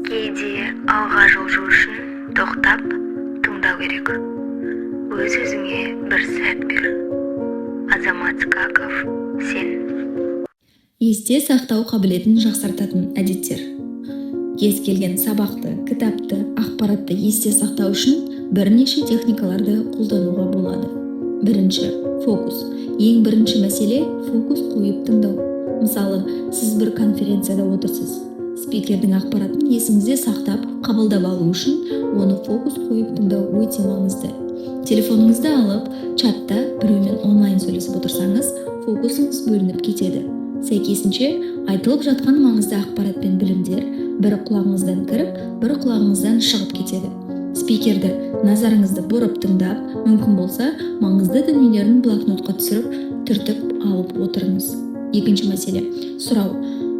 Кейде алға жылжу үшін тоқтап тыңдау керек. Өз-өзіңе бір сәт бер. Азамат Скаков, «Сен». Есте сақтау қабілетін жақсартатын әдеттер. Кез келген сабақты, кітапты, ақпаратты есте сақтау үшін бірнеше техникаларды қолдануға болады. Бірінші – фокус. Ең бірінші мәселе – фокус қойып тыңдау. Мысалы, сіз бір конференцияда отырсыз. Спикердің ақпаратын есіңізде сақтап, қабылдап алу үшін оны фокус қойып тыңдау өте маңызды. Телефоныңызды алып, чатта біреумен онлайн сөйлесіп отырсаңыз, фокусыңыз бөлініп кетеді. Сәйкесінше, айтылып жатқан маңызды ақпарат пен білімдер бір құлағыңыздан кіріп, бір құлағыңыздан шығып кетеді. Спикерді назарыңызды бұрып тыңдап, мүмкін болса, маңызды дүниелерін блокнотқа түсіріп, түртіп алып отырыңыз. Екінші мәселе – сұрау.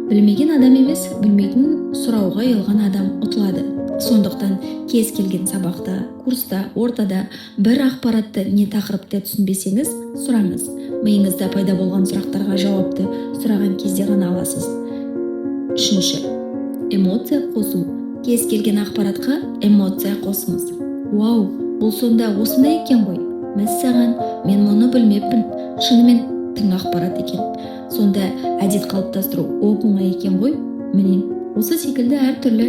Білмеген адам емес, білмейтін, сұрауға ұялған адам ұтылады. Сондықтан кез келген сабақта, курста, ортада бір ақпаратты не тақырыпты түсінбесеңіз, сұраңыз. Миыңызда пайда болған сұрақтарға жауапты сұраған кезде ғана аласыз. Үшінші – эмоция қосу. Кез келген ақпаратқа эмоция қосыңыз. «Вау, бұл сонда осындай екен ғой! Мәссаған, мен мұны білмеппін! Шынымен тың ақпарат екен! Сонда әдет қалыптастыру оп оңай екен ғой!» Міне, осы секілді әртүрлі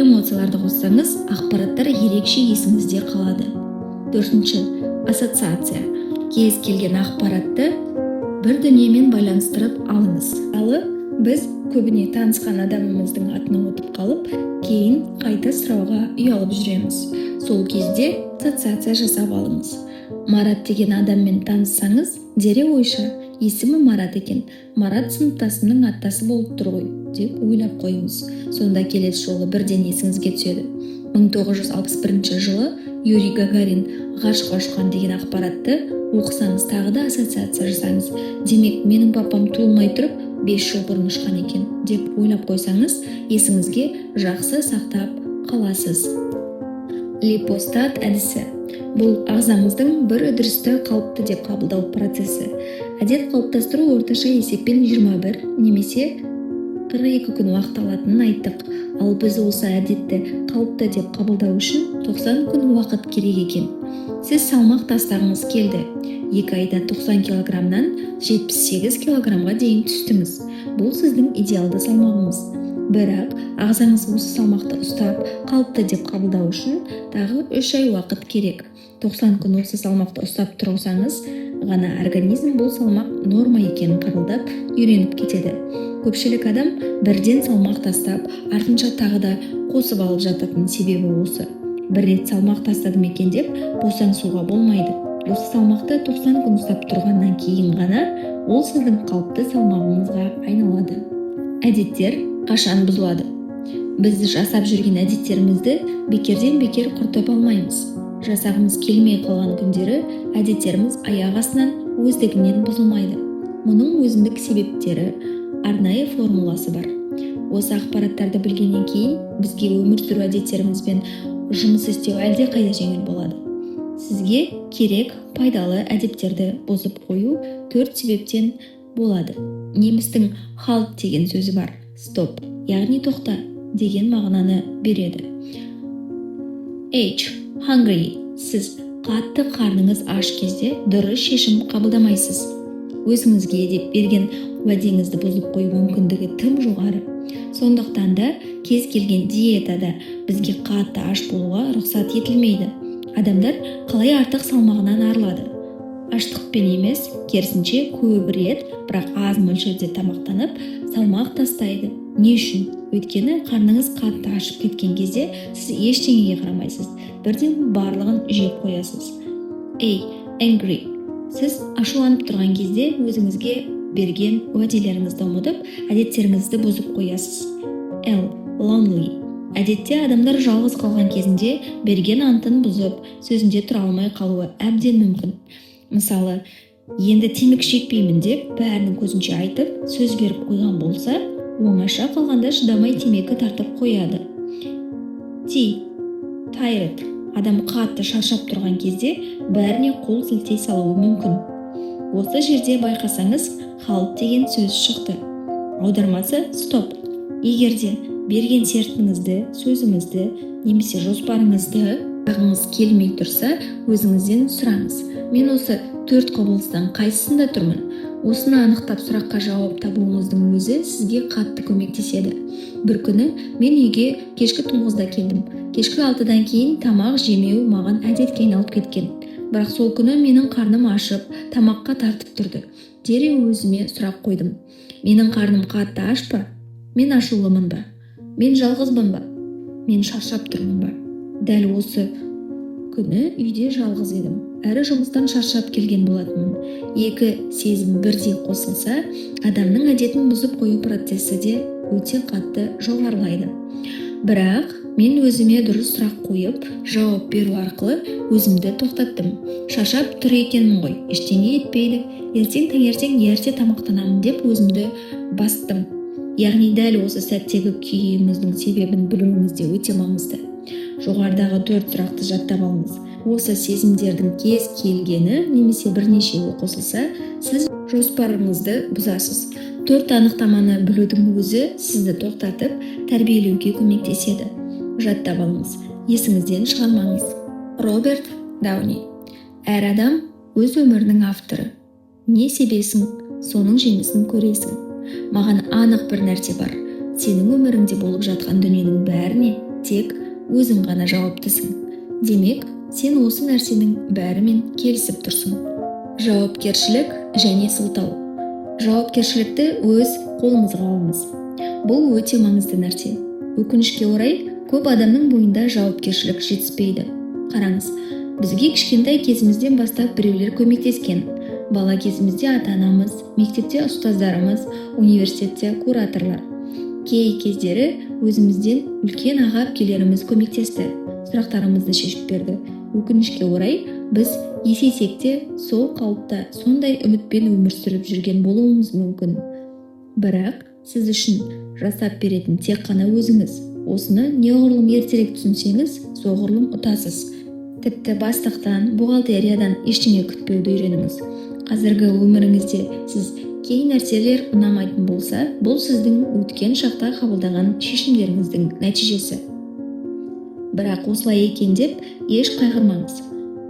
эмоцияларды қоссаңыз, ақпараттар ерекше есіңізде қалады. Төртінші – ассоциация. Кез келген ақпаратты бір дүниемен байланыстырып алыңыз. Мысалы, біз көбіне танысқан адамымыздың атын ұмытып қалып, кейін қайта сұрауға ұялып жүреміз. Сол кезде ассоциация жасап алыңыз. Марат деген адаммен таныссаңыз, дереу ойша «Есімі Марат екен, Марат сыныптасымның аттасы болып тұр ғой» деп ойлап қойыңыз. Сонда келесі жолы бірден есіңізге түседі. 1961 жылы Юрий Гагарин ғарышқа ұшқан деген ақпаратты оқысаңыз, тағы да ассоциация жасаңыз. «Демек, менің папам туылмай тұрып 5 жыл бұрын ұшқан екен» деп ойлап қойсаңыз, есіңізге жақсы сақтап қаласыз. Липостат әдісі. Бұл ағзамыздың бір үдерісті қалыпты деп қабылдау процесі. Әдет қалыптастыру орташа есеппен 21 немесе 42 күн уақыт алатынын айттық. Ал біз осы әдетті қалыпты деп қабылдау үшін 90 күн уақыт керек екен. Сіз салмақ тастағыңыз келді. 2 айда 90 килограммнан 78 килограммға дейін түстіңіз. Бұл сіздің идеалды салмағыңыз. Бірақ ағзаңыз осы салмақты ұстап, қалыпты деп қабылдау үшін тағы 3 ай уақыт керек. 90 күн осы салмақты ұстап тұрсаңыз ғана организм бұл салмақ норма екенін қабылдап, үйреніп кетеді. Көпшілік адам бірден салмақ тастап, артынша тағы да қосып алып жататын себебі осы. Бір рет салмақ тастадым екен деп босаңсуға болмайды. Осы салмақты 90 күн ұстап тұрғаннан кейін ғана ол сіздің қалыпты салмағыңызға айналады. Әдеттер қашан бұзылады? Біз жасап жүрген әдеттерімізді бекерден бекер құртып алмаймыз. Жасағымыз келмей қалған күндері әдеттеріміз аяқ астынан өздігінен бұзылмайды. Мұның өзіндік себептері, арнайы формуласы бар. Осы ақпараттарды білгеннен кейін бізге өмір сүру әдеттерімізбен жұмыс істеу әлде қайда жеңіл болады. Сізге керек, пайдалы әдеттерді бұзып қою төрт себептен болады. Немістің «halt» деген сөзі бар. Стоп, яғни тоқта деген мағынаны береді. H – hungry. Сіз қатты қарныңыз аш кезде дұрыс шешім қабылдамайсыз. Өзіңізге деп берген уәдеңізді бұзып қою мүмкіндігі тым жоғары. Сондықтан да кез келген диетада бізге қатты аш болуға рұқсат етілмейді. Адамдар қалай артық салмағынан арылады? Аштықпен емес, керісінше, көп рет, бірақ аз мөлшерде тамақтанып, салмақ тастайды. Не үшін? Өйткені қарныңыз қатты ашып кеткен кезде сіз ештеңеге қарамайсыз, бірден барлығын жеп қоясыз. A – angry. Сіз ашуланып тұрған кезде өзіңізге берген уәделеріңізді ұмытып, әдеттеріңізді бұзып қоясыз. L – lonely. Әдетте адамдар жалғыз қалған кезінде берген антын бұзып, сөзінде тұра алмай қалуы әбден мүмкін. Мысалы, «Енді темекі шекпеймін» деп бәрінің көзінше айтып, сөз беріп қойған болса, оңаша қалғанда шыдамай темекі тартып қояды. T – tired. Адам қатты шаршап тұрған кезде бәріне қол сілтей салуы мүмкін. Осы жерде байқасаңыз, «halt» деген сөз шықты. Аудармасы: стоп. Егер де берген сертіңізді, сөзіңізді немесе жоспарыңызды ағыңыз келмей тұрса, өзіңізден сұраңыз: мен осы төрт құбылыстан қайсысында тұрмын? Осыны анықтап, сұраққа жауап табуыңыздың өзі сізге қатты көмектеседі. Бір күні мен үйге кешкі 9-да келдім. Кешкі 6-дан кейін тамақ жемеу маған әдетке айналып кеткен. Бірақ сол күні менің қарным ашып, тамаққа тартып тұрды. Дереу өзіме сұрақ қойдым: менің қарным қатты аш па? Мен ашулымын ба? Мен жалғызбын ба? Мен шаршап тұрмын ба? Дәл осы күні үйде жалғыз едім, әрі жұмыстан шаршап келген болатынмын. Екі сезім бірдей қосылса, адамның әдетін бұзып қою процесі де өте қатты жоғарылайды. Бірақ мен өзіме дұрыс сұрақ қойып, жауап беру арқылы өзімді тоқтаттым. Шаршап тұр екенмін ғой, ештеңе етпейді, ертең таңертең ерте тамақтанамын деп өзімді бастым. Яғни дәл осы сәттегі күйіңіздің себебін білуіңіз де өте маңызды. Жоғарыдағы төрт сұрақты жаттап алыңыз. Осы сезімдердің кез келгені немесе бірнешеуі қосылса, сіз жоспарыңызды бұзасыз. Төрт анықтаманы білудің өзі сізді тоқтатып, тәрбиелеуге көмектеседі. Жаттап алыңыз, есіңізден шығармаңыз. Роберт Дауни. Әр адам өз өмірінің авторы. Не себесің, соның жемісін көресің. Маған анық бір нәрсе бар: сенің өміріңде болып жатқан дүниенің бәріне тек өзің ғана жауаптысың. Демек, сен осы нәрсенің бәрімен келісіп тұрсың. Жауапкершілік және сылтау. Жауапкершілікті өз қолыңызға алыңыз. Бұл өте маңызды нәрсе. Өкінішке орай, көп адамның бойында жауапкершілік жетіспейді. Қараңыз, бізге кішкентай кезімізден бастап біреулер көмектескен. Бала кезімізде ата-анамыз, мектепте ұстаздарымыз, университетте кураторлар, кей кездері өзімізден үлкен аға әпкелеріміз көмектесті, сұрақтарымызды шешіп берді. Өкінішке орай, біз есейсек те, сол қалыпта, сондай үмітпен өмір сүріп жүрген болуымыз мүмкін. Бірақ сіз үшін жасап беретін тек қана өзіңіз. Осыны неғұрлым ертерек түсінсеңіз, соғұрлым ұтасыз. Тіпті бастықтан, бухгалтериядан ештеңе күтпеуді үйреніңіз. Қазіргі өміріңізде сіз кей нәрселер ұнамайтын болса, бұл сіздің өткен шақта қабылдаған шешімдеріңіздің нәтижесі. Бірақ осылай екен деп еш қайғырмаңыз,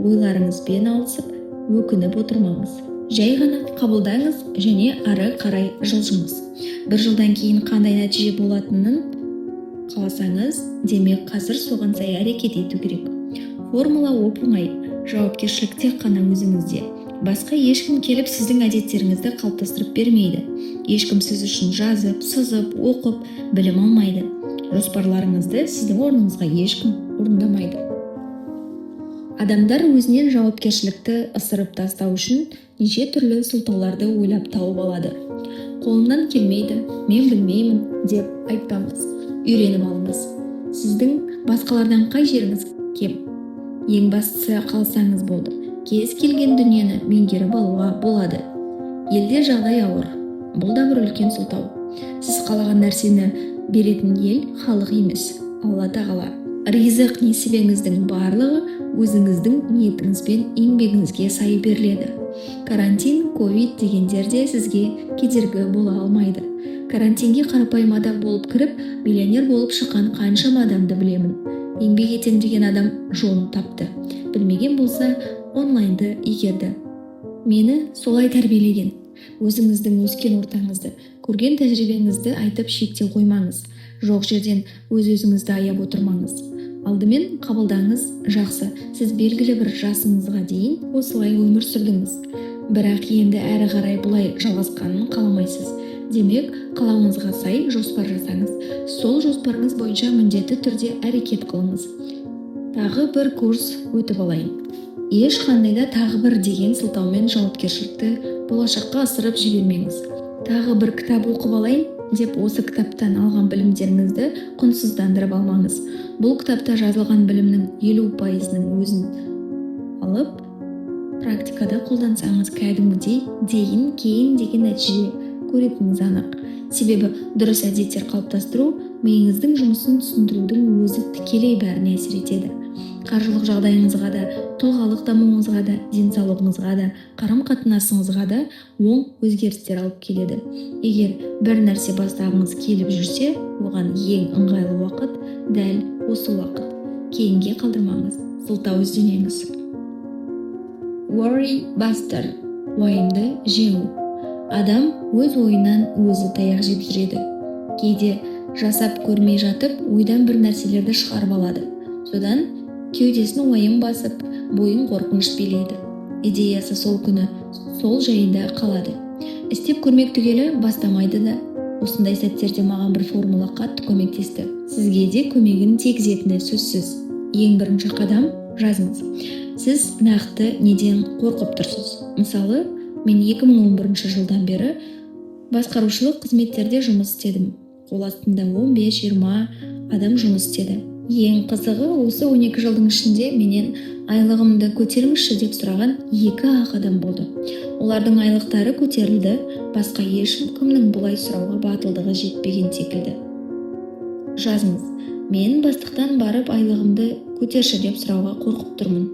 ойларыңызбен алысып, өкініп отырмаңыз. Жай ғана қабылдаңыз және ары қарай жылжыңыз. Бір жылдан кейін қандай нәтиже болатынын қаласаңыз, демек, қазір соған сай әрекет ету керек. Формула оп-оңай: жауапкершілік тек қана өзіңізде. Басқа ешкім келіп сіздің әдеттеріңізді қалыптастырып бермейді. Ешкім сіз үшін жазып, сызып, оқып, білім алмайды. Жоспарларыңызды сіздің орныңызға ешкім орындамайды. Адамдар өзінен жауапкершілікті ысырып тастау үшін неше түрлі сылтауларды ойлап тауып алады. Қолымнан келмейді, мен білмеймін деп айтпаңыз, үйреніп алыңыз. Сіздің басқалардан қай жеріңіз кем? Ең бастысы, қаласаңыз болды, кез келген дүниені меңгеріп алуға болады. Елде жағдай ауыр. Бұл да бір үлкен сылтау. Сіз қалаған нәрсені беретін ел, халық емес, Алла Тағала. Ризық несібеңіздің барлығы өзіңіздің ниетіңіз бен еңбегіңізге сай беріледі. Карантин, ковид дегендер де сізге кедергі бола алмайды. Карантинге қарапайым адам болып кіріп, миллионер болып шыққан қаншама адамды білемін. Еңбек етем деген адам жолын тапты, білмеген болса, онлайнды игерді. Мені солай тәрбиелеген. Өзіңіздің өскен ортаңызды, көрген тәжірибеңізді айтып шектеу қоймаңыз. Жоқ жерден өз-өзіңізді аяп отырмаңыз. Алдымен қабылдаңыз. Жақсы, сіз белгілі бір жасыңызға дейін осылай өмір сүрдіңіз, бірақ енді әрі қарай бұлай жалғасқанын қаламайсыз. Демек, қалауыңызға сай жоспар жасаңыз. Сол жоспарыңыз бойынша міндетті түрде әрекет қылыңыз. Тағы бір курс өтіп алайын. Ешқандай да тағы бір деген сылтаумен жауапкершілікті болашаққа ысырып жібермеңіз. Тағы бір кітап оқып алайын деп, осы кітаптан алған білімдеріңізді құнсыздандырып алмаңыз. Бұл кітапта жазылған білімнің 50%-ының өзін алып, практикада қолдансаңыз, кәдімгідей дейін кейін деген нәтиже көретініңіз анық. Себебі дұрыс әдеттер қалыптастыру миыңыздың жұмысын түсіндірудің өзі тікелей бәріне әсер етеді. Қаржылық жағдайыңызға да, тұлғалық дамуыңызға да, денсаулығыңызға да, қарым-қатынасыңызға да оң өзгерістер алып келеді. Егер бір нәрсе бастағыңыз келіп жүрсе, оған ең ыңғайлы уақыт дәл осы уақыт. Кейінге қалдырмаңыз, сылтау іздемеңіз. Worry Buster – уайымды жеңу. Адам өз ойынан өзі таяқ жеп жүреді. Кейде жасап көрмей жатып, ойдан бір нәрселерді шығарып алады. Содан кеудесін уайым басып, бойын қорқыныш билейді. Идеясы сол күні сол жайында қалады. Істеп көрмек түгелі бастамайды да. Осындай сәттерде маған бір формула қатты көмектесті. Сізге де көмегін тигізетіні сөзсіз. Ең бірінші қадам: жазыңыз. Сіз нақты неден қорқып тұрсыз? Мысалы, мен 2011 жылдан бері басқарушылық қызметтерде жұмыс істедім. Қол астында 15-20 адам жұмыс істеді. Ең қызығы, осы 12 жылдың ішінде менен «айлығымды көтеріңізші» деп сұраған екі-ақ адам болды. Олардың айлықтары көтерілді. Басқа ешкімнің бұлай сұрауға батылдығы жетпеген секілді. Жазыңыз: «Мен бастықтан барып айлығымды көтерші деп сұрауға қорқып тұрмын».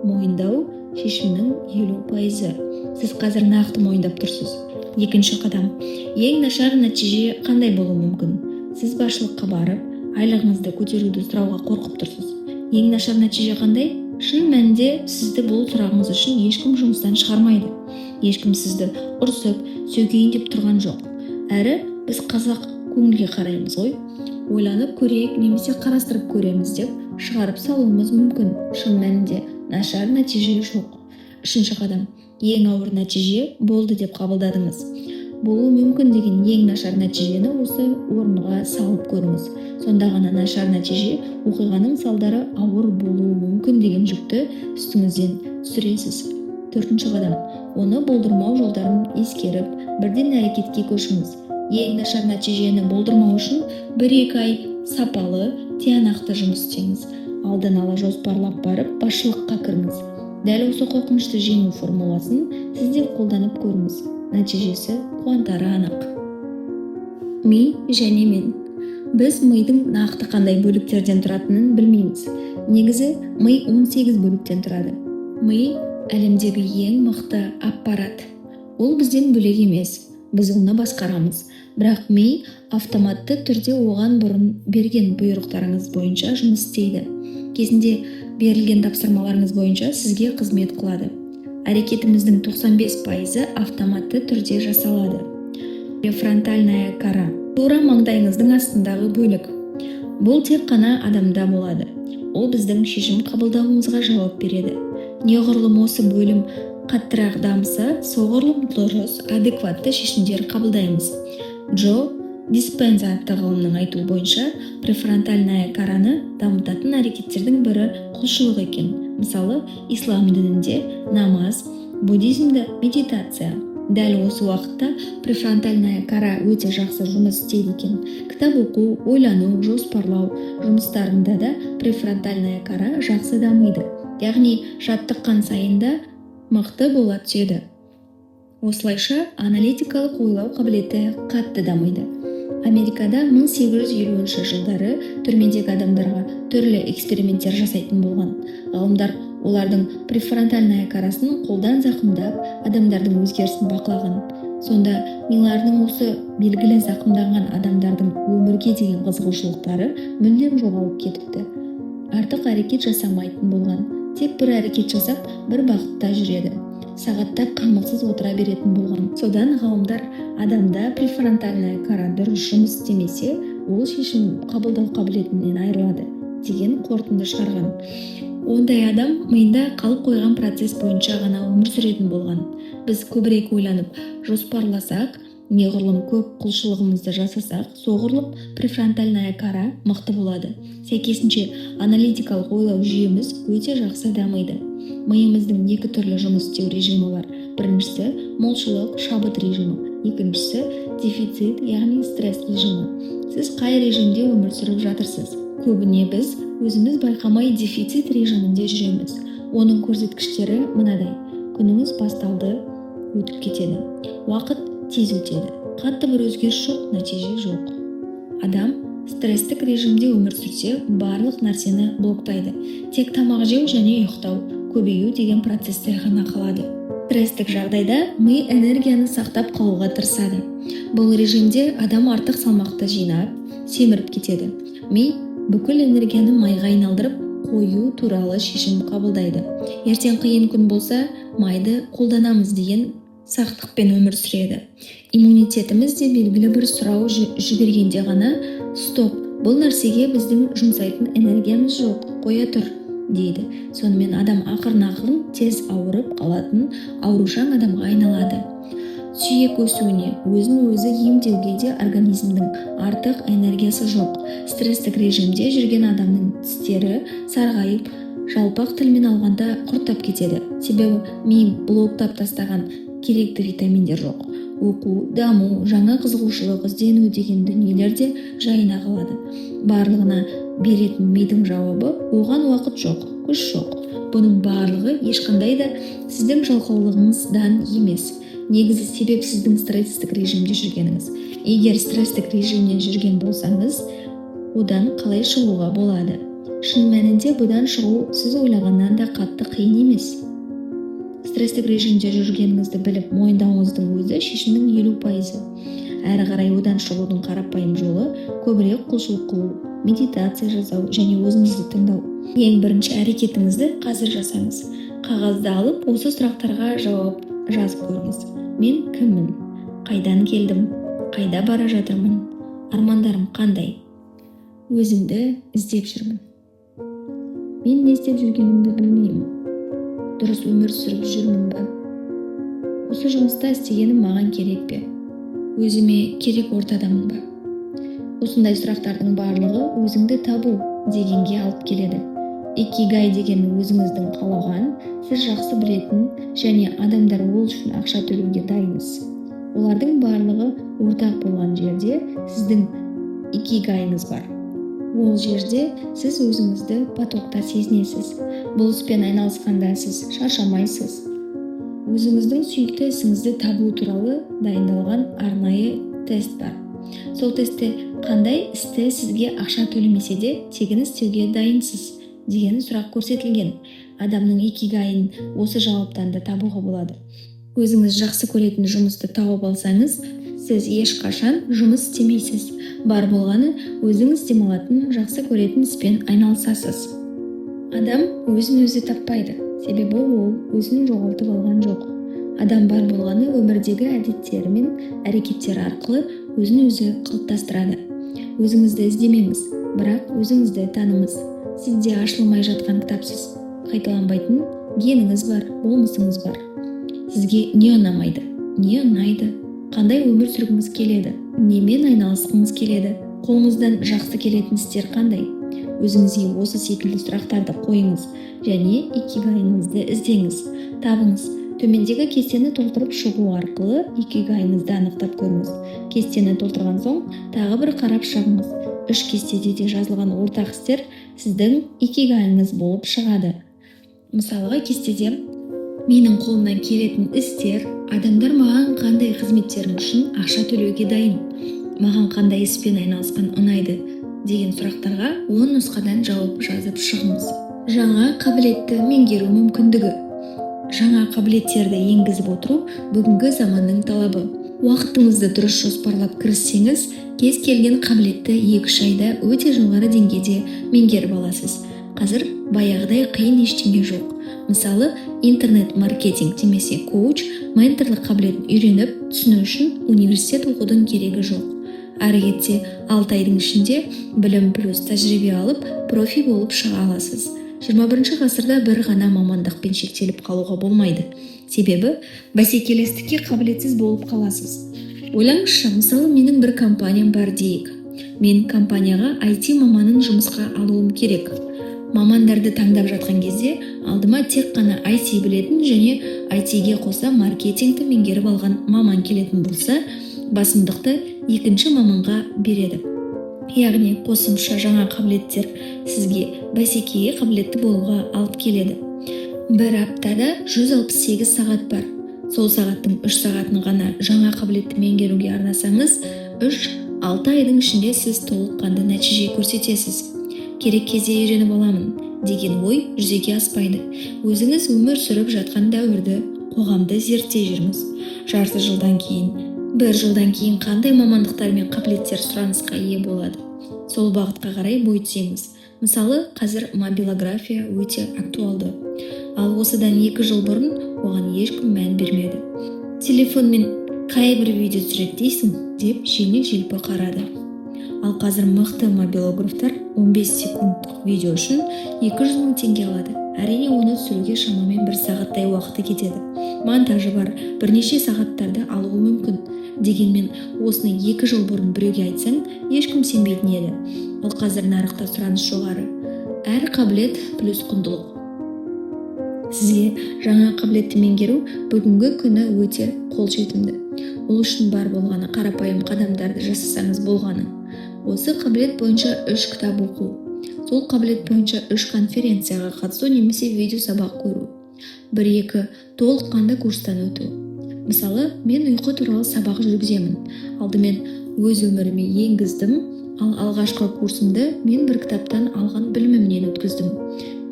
Мойындау – шешімнің 50%. Сіз қазір нақты мойындап тұрсыз. Екінші қадам: ең нашар нәтиже қандай болуы мүмкін? Сіз басшылыққа барып, айлығыңызды көтеруді сұрауға қорқып тұрсыз. Ең нашар нәтиже қандай? Шын мәнінде, сізді бұл сұрағыңыз үшін ешкім жұмыстан шығармайды. Ешкім сізді ұрсып, сөгейін деп тұрған жоқ. Әрі біз қазақ көңілге қараймыз ғой. «Ойланып көрейік» немесе «қарастырып көреміз» деп шығарып салуымыз мүмкін. Шын мәнінде, нашар нәтиже жоқ. Үшінші қадам: ең ауыр нәтиже болды деп қабылдадыңыз. Болуы мүмкін деген ең нашар нәтижені осы орынға салып көріңіз. Сонда ғана нашар нәтиже, оқиғаның салдары ауыр болуы мүмкін деген жүкті үстіңізден түсіресіз. Төртінші қадам: оны болдырмау жолдарын ескеріп, бірден әрекетке көшіңіз. Ең нашар нәтижені болдырмау үшін 1-2 ай сапалы, тиянақты жұмыс істеңіз. Алдын ала жоспарлап барып, басшылыққа кіріңіз. Дәл осы қорқынышты жеңу формуласын сіз де қолданып көріңіз. Нәтижесі қуантары анық. Ми және мен. Біз мидың нақты қандай бөліктерден тұратынын білмейміз. Негізі, ми 18 бөліктен тұрады. Ми – әлемдегі ең мықты аппарат. Ол бізден бөлек емес, біз оны басқарамыз. Бірақ ми автоматты түрде оған бұрын берген бұйрықтарыңыз бойынша жұмыс істейді. Кезінде берілген тапсырмаларыңыз бойынша сізге қызмет қылады. Әрекетіміздің 95%-ы автоматты түрде жасалады. Префронтальная кора – тура маңдайыңыздың астындағы бөлік. Бұл тек қана адамда болады. Ол біздің шешім қабылдауымызға жауап береді. Неғұрлым осы бөлім қаттырақ дамыса, соғұрлым дұрыс, адекватты шешімдер қабылдаймыз. Джо Диспенза атты ғалымның айтуы бойынша, префронтальная кораны дамытатын әрекеттердің бірі құлшылық екен. Мысалы, ислам дінінде намаз, буддизмде медитация. Дәл осы уақытта префронтальная кора өте жақсы жұмыс істейді екен. Кітап оқу, ойлану, жоспарлау жұмыстарында да префронтальная кора жақсы дамиды, яғни жаттыққан сайын да мықты бола түседі. Осылайша, аналитикалық ойлау қабілеті қатты дамиды. Америкада 1850 жылдары түрмедегі адамдарға түрлі эксперименттер жасайтын болған. Ғалымдар олардың префронтальная корасын қолдан зақымдап, адамдардың өзгерісін бақылаған. Сонда миларының осы белгілі зақымданған адамдардың өмірге деген қызығушылықтары мүлдем жоғалып кетіпті. Артық әрекет жасамайтын болған. Тек бір әрекет жасап, бір бағытта жүреді, сағаттап қимылсыз отыра беретін болған. Содан ғалымдар адамда префронтальная кора дұрыс жұмыс істемесе, ол шешім қабылдау қабілетінен айырылады деген қорытынды шығарған. Ондай адам миында қалып қойған процесс бойынша ғана өмір сүретін болған. Біз көбірек ойланып, жоспарласақ, неғұрлым көп құлшылығымызды жасасақ, соғұрлым префронтальная кора мықты болады. Сәйкесінше, аналитикалық ойлау жүйеміз өте жақсы дамиды. Миымыздың екі түрлі жұмыс істеу режимі бар. Біріншісі – молшылық, шабыт режимі, екіншісі – дефицит, яғни стресс режимі. Сіз қай режимде өмір сүріп жатырсыз? Көбіне біз өзіміз байқамай дефицит режимінде жүреміз. Оның көрсеткіштері мынадай: күніңіз басталды, өтіп кетеді, уақыт тез өтеді. Қатты бір өзгеріс жоқ, нәтиже жоқ. Адам стресстік режимде өмір сүрсе, барлық нәрсені блоктайды. Тек тамақ жеу және ұйықтау, көбею деген процесстер ғана қалады. Стресстік жағдайда ми энергияны сақтап қалуға тырысады. Бұл режимде адам артық салмақты жинап, семіріп кетеді. Ми бүкіл энергияны майға айналдырып қою туралы шешім қабылдайды. Ертең қиын күн болса, майды қолданамыз деген сақтықпен өмір сүреді. Иммунитетіміз де белгілі бір сұрау жібергенде ғана: «Стоп, бұл нәрсеге біздің жұмсайтын энергиямыз жоқ, қоя тұр», – дейді. Сонымен адам ақырын-ақырын тез ауырып қалатын аурушаң адамға айналады. Сүйек өсуіне, өзін өзі емдеуге де организмнің артық энергиясы жоқ. Стресстік режимде жүрген адамның тістері сарғайып, жалпақ тілмен алғанда, құрттап кетеді. Себебі ми блоктап тастаған, керекті витаминдер жоқ. Оқу, даму, жаңа қызығушылық, іздену деген дүниелер де жайына қалады. Барлығына беретін мидың жауабы: оған уақыт жоқ, күш жоқ. Бұның барлығы ешқандай да сіздің жалқаулығыңыздан емес. Негізі себеп – сіздің стресстік режимде жүргеніңіз. Егер стресстік режимнен жүрген болсаңыз, одан қалай шығуға болады? Шын мәнінде, бұдан шығу сіз ойлағаннан да қатты қиын емес. Стресстік режимде жүргеніңізді біліп мойындауыңыздың өзі – шешімнің 50%-ы. Әрі қарай одан шығудың қарапайым жолы – көбірек құлшылық қылу, медитация жасау және өзіңізді тыңдау. Ең бірінші әрекетіңізді қазір жасаңыз. Қағазды алып, осы сұрақтарға жауап жазып көріңіз: Мен кіммін? Қайдан келдім? Қайда бара жатырмын? Армандарым қандай? Өзімді іздеп жүрмін. Мен не істеп жүргенімді білмеймін. Дұрыс өмір сүріп жүрмін ба? Осы жұмыста істегенім маған керек пе? Өзіме керек ортадамын ба? Осындай сұрақтардың барлығы өзіңді табу дегенге алып келеді. Икигай деген – өзіңіздің қалаған, сіз жақсы білетін және адамдар ол үшін ақша төлеуге дайын іс. Олардың барлығы ортақ болған жерде сіздің икигайыңыз бар. Ол жерде сіз өзіңізді потокта сезінесіз. Бұл іспен айналысқанда сіз шаршамайсыз. Өзіңіздің сүйікті ісіңізді табу туралы дайындалған арнайы тест бар. Сол тестте «Қандай істі сізге ақша төлемесе де, тегін істеуге дайынсыз?» деген сұрақ көрсетілген. Адамның икигайын осы жауаптан да табуға болады. Өзіңіз жақсы көретін жұмысты тауып алсаңыз, сіз ешқашан жұмыс істемейсіз. Бар болғаны, өзіңіз демалатын, жақсы көретін іспен айналысасыз. Адам өзін өзі таппайды, себебі ол өзін жоғалтып алған жоқ. Адам бар болғаны өмірдегі әдеттері мен әрекеттері арқылы өзін өзі қалыптастырады. Өзіңізді іздемеңіз, бірақ өзіңізді таныңыз. Сізде ашылмай жатқан кітапсыз. Қайталанбайтын геніңіз бар, болмысыңыз бар. Сізге не ұнамайды, не ұнайды, қандай өмір сүргіңіз келеді, немен айналысқыңыз келеді, қолыңыздан жақсы келетін істер қандай? Өзіңізге осы секілді сұрақтарды қойыңыз және икигайыңызды іздеңіз, табыңыз. Төмендегі кестені толтырып шығу арқылы икигайыңызды анықтап көріңіз. Кестені толтырған соң, тағы бір қарап шығыңыз. Үш кестеде де жазылған ортақ істер сіздің икигайыңыз болып шығады. Мысалға, кестеде менің қолымнан келетін істер, адамдар маған қандай қызметтерім үшін ақша төлеуге дайын, маған қандай іспен айналысқан ұнайды деген сұрақтарға 10 нұсқадан жауап жазып шығыңыз. Жаңа қабілетті меңгеру мүмкіндігі. Жаңа қабілеттерді енгізіп отыру – бүгінгі заманның талабы. Уақытыңызды дұрыс жоспарлап кіріссеңіз, кез келген қабілетті 2-3 айда өте жоғары деңгейде меңгеріп аласыз. Қазір баяғыдай қиын ештеңе жоқ. Мысалы, интернет маркетинг немесе коуч, менторлық қабілетін үйреніп түсіну үшін университет оқудың керегі жоқ. Әрі кетсе, 6 айдың ішінде білім плюс тәжірибе алып, профи болып шыға аласыз. 21 ғасырда бір ғана мамандықпен шектеліп қалуға болмайды, себебі бәсекелестікке қабілетсіз болып қаласыз. Ойлаңызшы, мысалы, менің бір компаниям бар дейік. Мен компанияға IT маманын жұмысқа алуым керек. Мамандарды таңдап жатқан кезде алдыма тек қана IT білетін және IT-ге қоса маркетингті меңгеріп алған маман келетін болса, басымдықты екінші маманға береді. Яғни қосымша жаңа қабілеттер сізге бәсекеге қабілетті болуға алып келеді. Бір аптада 168 сағат бар. Сол сағаттың 3 сағатын ғана жаңа қабілетті меңгеруге арнасаңыз, 3-6 айдың ішінде сіз толыққанды нәтиже көрсетесіз. Керек кезде үйреніп аламын деген ой жүзеге аспайды. Өзіңіз өмір сүріп жатқан дәуірді, қоғамды зерттей жүріңіз. Жарты жылдан кейін, бір жылдан кейін қандай мамандықтар мен қабілеттер сұранысқа ие болады, сол бағытқа қарай бой түзеңіз. Мысалы, қазір мобилография өте актуалды. Ал осыдан 2 жыл бұрын оған ешкім мән бермеді. Телефонмен қай бір видео түсіреді дейсің деп жеңіл-желпі қарады. Ал қазір мықты мобилографтар 15 секундтық видео үшін 200 мың теңге алады. Әрине, оны түсіруге шамамен бір сағаттай уақыты кетеді. Монтажы бар, бірнеше сағаттарды алуы мүмкін. Дегенмен осыны 2 жыл бұрын біреуге айтсаң, ешкім сенбейтін еді. Ал қазір нарықта сұраныс жоғары. Әр қабілет плюс құндылық. Сізге жаңа қабілетті меңгеру бүгінгі күні өте қолжетімді. Ол үшін бар болғаны қарапайым қадамдарды жасасаңыз болғаны. Осы қабілет бойынша 3 кітап оқу, сол қабілет бойынша 3 конференцияға қатысу немесе видео сабақ көру, 1-2 толыққанды курстан өту. Мысалы, мен ұйқы туралы сабақ жүргіземін. Алдымен өз өміріме енгіздім, ал алғашқы курсымды мен бір кітаптан алған білімімнен өткіздім.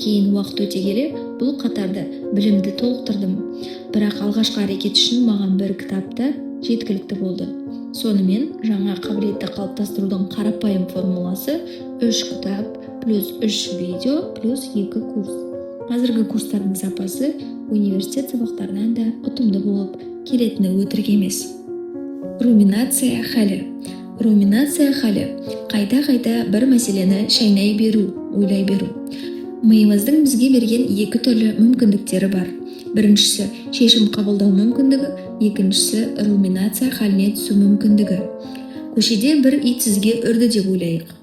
Кейін уақыт өте келе бұл қатарды білімді толықтырдым. Бірақ алғашқы әрекет үшін маған бір кітап та жеткілікті болды. Сонымен жаңа қабілетті қалыптастырудың қарапайым формуласы: 3 кітап плюс 3 видео плюс 2 курс. Қазіргі курстардың сапасы университет сабақтарынан да ұтымды болып келетіні өтірік емес. Руминация халі. Руминация халі – қайта-қайта бір мәселені шайнай беру, ойлай беру. Миымыздың бізге берген екі түрлі мүмкіндіктері бар. Біріншісі – шешім қабылдау мүмкіндігі, екіншісі – руминация халіне түсу мүмкіндігі. Көшеде бір ит сізге үрді деп ойлайық.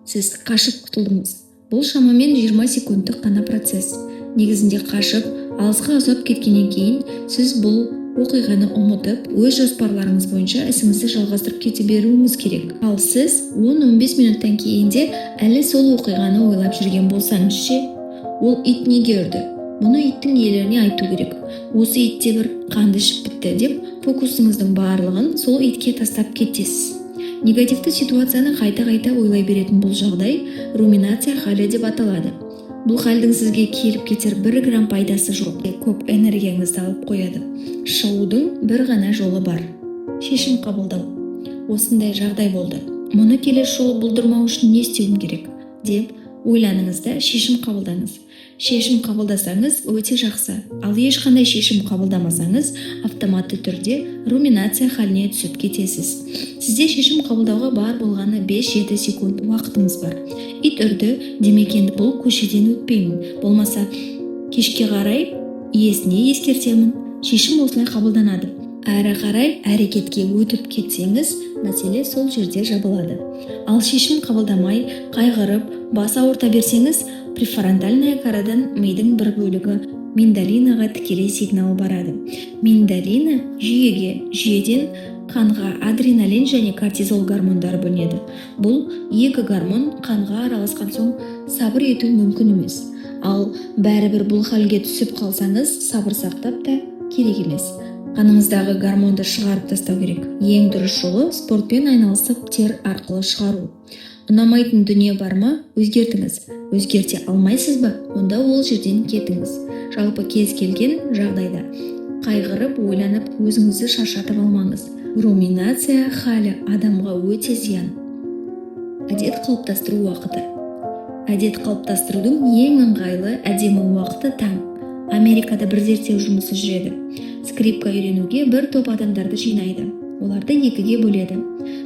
Сіз қашып құтылдыңыз. Бұл шамамен 20 секундтық қана процесс. Негізінде қашып, алысқа ұзап кеткеннен кейін сіз бұл оқиғаны ұмытып, өз жоспарларыңыз бойынша ісіңізді жалғастырып кете беруіңіз керек. Ал сіз 10-15 минуттан кейін де әлі сол оқиғаны ойлап жүрген болсаңыз ше? Ол ит неге үрді? Мұны иттің иелеріне айту керек. Осы ит те бір қанды ішіп бітті деп фокусыңыздың барлығын сол итке тастап кетесіз. Негативті ситуацияны қайта-қайта ойлай беретін бұл жағдай руминация халі деп аталады. Бұл халдің сізге келіп кетер бір грамм пайдасы жоқ. Көп энергияңызды алып қояды. Шығудың бір ғана жолы бар. Шешім қабылдау. Осындай жағдай болды. Мұны келесі жолы болдырмау үшін не істеуім керек деп ойланыңыз да шешім қабылдаңыз. Шешім қабылдасаңыз өте жақсы. Ал ешқандай шешім қабылдамасаңыз, автоматты түрде руминация халіне түсіп кетесіз. Сізде шешім қабылдауға бар болғаны 5-7 секунд уақытыңыз бар. Ит үрді, демек енді бұл көшеден өтпеймін. Болмаса кешке қарай иесіне ескертемін. Шешім осылай қабылданады. Әрі қарай әрекетке өтіп кетсеңіз, мәселе сол жерде жабылады. Ал шешім қабылдамай, қайғырып, бас ауырта берсеңіз, префронтальная корадан мидың бір бөлігі миндалинаға тікелей сигнал барады. Миндалина жүйеге, жүйеден қанға адреналин және кортизол гормондары бөлінеді. Бұл екі гормон қанға араласқан соң сабыр ету мүмкін емес. Ал бәрібір бұл халге түсіп қалсаңыз, сабыр сақтап та керек емес. Қаныңыздағы гормонды шығарып тастау керек. Ең дұрыс жолы – спортпен айналысып, тер арқылы шығару. Ұнамайтын дүние бар ма? Өзгертіңіз. Өзгерте алмайсыз ба? Онда ол жерден кетіңіз. Жалпы кез келген жағдайда қайғырып, ойланып, өзіңізді шаршатып алмаңыз. Руминация халі адамға өте зиян. Әдет қалыптастыру уақыты. Әдет қалыптастырудың ең ыңғайлы, әдемі уақыты – таң. Америкада бір зерттеу жұмысы жүреді. Скрипка үйренуге бір топ адамдарды жинайды. Оларды екіге бөледі.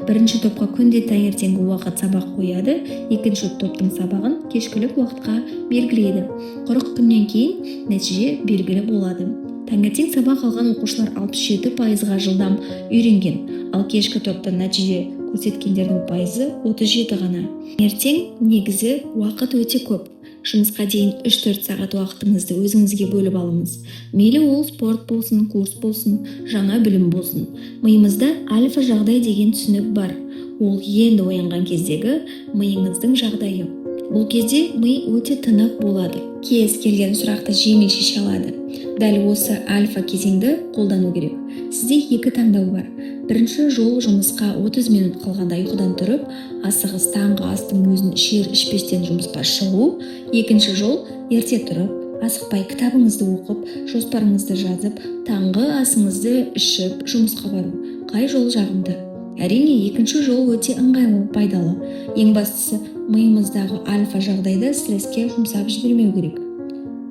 Бірінші топқа күнде таңертеңгі уақыт сабақ қояды, екінші топтың сабағын кешкілік уақытқа белгілейді. 40 күннен кейін нәтиже белгілі болады. Таңертең сабақ алған оқушылар 67%-ға жылдам үйренген, ал кешкі топта нәтиже көрсеткендердің пайызы 37 ғана. Ертең негізі уақыт өте көп. Жұмысқа дейін 3-4 сағат уақытыңызды өзіңізге бөліп алыңыз. Мейлі ол спорт болсын, курс болсын, жаңа білім болсын. Миымызда альфа жағдай деген түсінік бар. Ол енді оянған кездегі миыңыздың жағдайы. Бұл кезде ми өте тынық болады. Кез келген сұрақты жеңіл шеше алады. Дәл осы альфа кезеңді қолдану керек. Сізде екі таңдау бар. Бірінші жол: жұмысқа 30 минут қалғанда ұйқыдан тұрып, асығыс, таңғы астың өзін ішер ішпестен жұмысқа шығу. Екінші жол: ерте тұрып, асықпай кітабыңызды оқып, жоспарыңызды жазып, таңғы асыңызды ішіп, жұмысқа бару. Қай жол жағымды? Әрине, екінші жол өте ыңғайлы, пайдалы. Ең бастысы, миымыздағы альфа жағдайды стресске жұмсап жібермеу керек.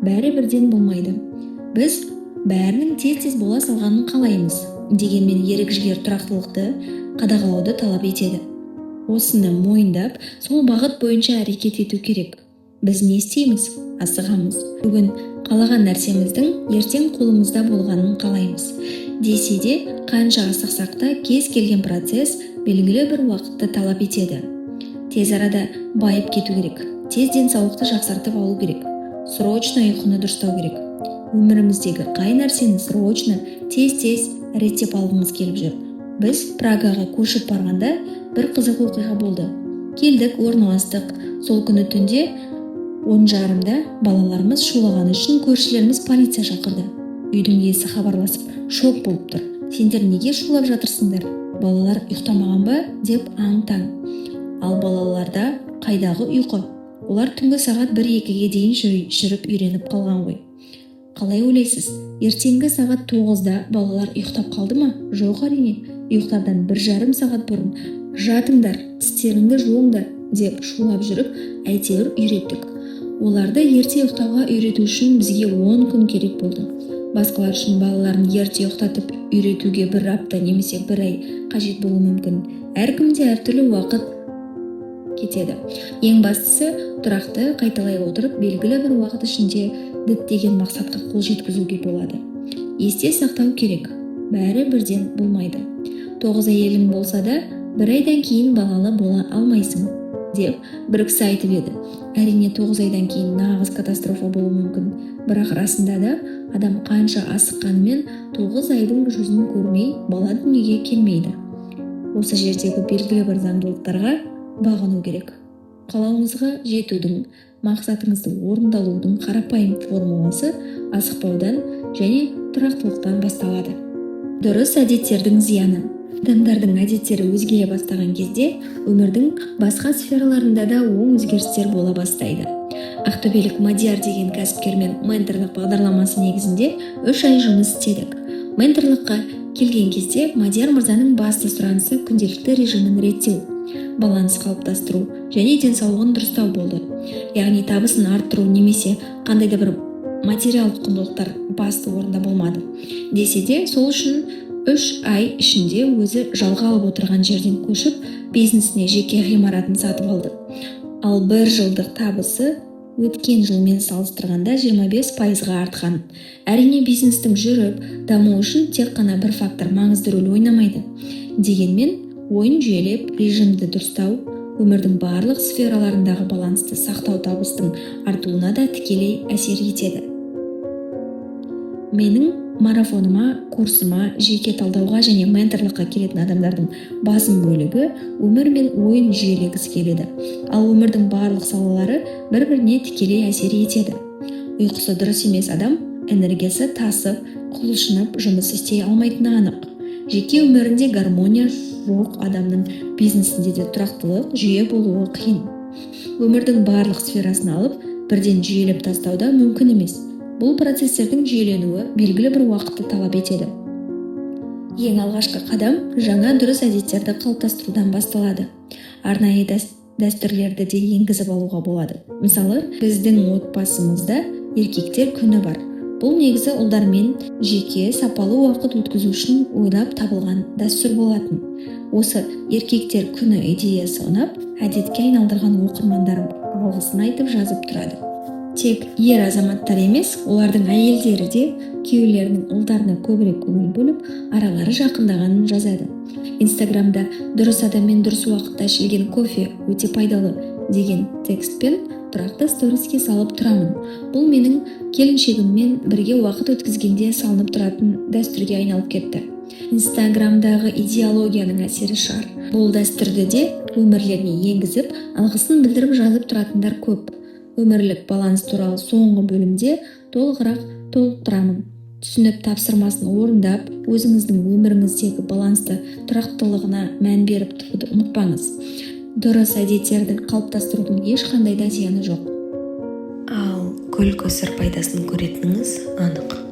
Бәрі бірден болмайды. Біз бәрінің тез-тез бола салғанын қалаймыз. Дегенмен ерік жігер тұрақтылықты, қадағалауды талап етеді. Осыны мойындап, сол бағыт бойынша әрекет ету керек. Біз не істейміз? Асығамыз. Бүгін қалаған нәрсеміздің ертең қолымызда болғанын қалаймыз. Десе де, қанша асықсақ та, кез келген процесс белгілі бір уақытты талап етеді. Тез арада байып кету керек, тез денсаулықты жақсартып алу керек, срочно ұйқыны дұрыстау керек. Өміріміздегі қай нәрсені срочно, тез-тез реттеп алғымыз келіп жүр? Біз Прагаға көшіп барғанда бір қызық оқиға болды. Келдік, орналастық. Сол күні түнде 10:30-да балаларымыз шулағаны үшін көршілеріміз полиция шақырды. Үйдің иесі хабарласып, шок болып тұр: «Сендер неге шулап жатырсыңдар? Балалар ұйықтамаған ба?» – деп аң-таң. Ал балаларда қайдағы ұйқы? Олар түнгі сағат 1-2-ге дейін жүріп үйреніп қалған ғой. Қалай ойлайсыз, ертеңгі сағат 9-да балалар ұйықтап қалды ма? Жоқ, әрине. Ұйықтардан 1,5 сағат бұрын «Жатыңдар, тістеріңді жуыңдар» деп шулап жүріп, әйтеуір үйреттік. Оларды ерте ұйықтауға үйрету үшін бізге 10 күн керек болды. Басқалар үшін балаларын ерте ұйықтатып үйретуге бір апта немесе бір ай қажет болуы мүмкін. Әркімде әртүрлі уақыт кетеді. Ең бастысы, тұрақты қайталай отырып, белгілі бір уақыт ішінде діттеген мақсатқа қол жеткізуге болады. Есте сақтау керек: бәрі бірден болмайды. «9 әйелің болса да, бір айдан кейін балалы бола алмайсың», – деп бір кісі айтып еді. Әрине, 9 айдан кейін нағыз катастрофа болуы мүмкін. Бірақ расында да, адам қанша асыққанымен, 9 айдың жүзін көрмей бала дүниеге келмейді. Осы жердегі белгілі бір заңдылықтарға бағыну керек. Қалауыңызға жетудің, мақсатыңызды орындалудың қарапайым формуласы асықпаудан және тұрақтылықтан басталады. Дұрыс әдеттердің зияны. Адамдардың әдеттері өзгере бастаған кезде өмірдің басқа сфераларында да оң өзгерістер бола бастайды. Ақтөбелік Мадияр деген кәсіпкермен менторлық бағдарламасы негізінде 3 ай жұмыс істедік. Менторлыққа келген кезде Мадияр мырзаның басты сұранысы күнделікті режимін реттеу, баланс қалыптастыру және денсаулығын дұрыстау болды. Яғни табысын арттыру немесе қандай да бір материалдық құндылықтар басты орында болмады. Десе де, сол үшін 3 ай ішінде өзі жалға алып отырған жерден көшіп, бизнесіне жеке ғимаратын сатып алды. Ал бір жылдық табысы өткен жылмен салыстырғанда 25%-ға артқан. Әрине, бизнестің жүріп, дамуы үшін тек қана бір фактор маңызды рөл ойнамайды. Дегенмен ойын жүйелеп, режимді дұрыстау, өмірдің барлық сфераларындағы балансты сақтау табыстың артуына да тікелей әсер етеді. Менің марафоныма, курсыма, жеке талдауға және менторлыққа келетін адамдардың басым бөлігі өмір мен ойын жүйелегісі келеді. Ал өмірдің барлық салалары бір-біріне тікелей әсер етеді. Ұйқысы дұрыс емес адам энергиясы тасып, құлшынып жұмыс істей алмайтыны анық. Жеке өмірінде гармония жоқ адамның бизнесінде де тұрақтылық, жүйе болуы қиын. Өмірдің барлық сферасын алып, бірден жүйелеп тастау да мүмкін емес. Бұл процестердің жүйеленуі белгілі бір уақытты талап етеді. Ең алғашқы қадам жаңа дұрыс әдеттерді қалыптастырудан басталады. Арнайы дәстүрлерді де енгізіп алуға болады. Мысалы, біздің отбасымызда еркектер күні бар. Бұл негізі ұлдармен жеке сапалы уақыт өткізу үшін ойлап табылған дәстүр болатын. Осы еркектер күні идеясы ұнап, әдетке айналдырған оқырмандарым алғысын айтып жазып тұрады. Тек ер азаматтар емес, олардың әйелдері де күйеулерінің ұлдарына көбірек көңіл бөліп, аралары жақындағанын жазады. Инстаграмда «Дұрыс адаммен дұрыс уақытта ішілген кофе өте пайдалы» деген текстпен тұрақты сториске салып тұрамын. Бұл менің келіншегіммен бірге уақыт өткізгенде салынып тұратын дәстүрге айналып кетті. Инстаграмдағы идеологияның әсері шығар, бұл дәстүрді де өмірлеріне енгізіп, алғысын білдіріп жазып тұратындар көп. Өмірлік баланс туралы соңғы бөлімде толығырақ толықтырамын. Түсініп, тапсырмасын орындап, өзіңіздің өміріңіздегі балансты, тұрақтылығына мән беріп тұруды ұмытпаңыз. Дұрыс әдеттерді қалыптастырудың ешқандай да зияны жоқ. Ал көл көсір пайдасын көретініңіз анық.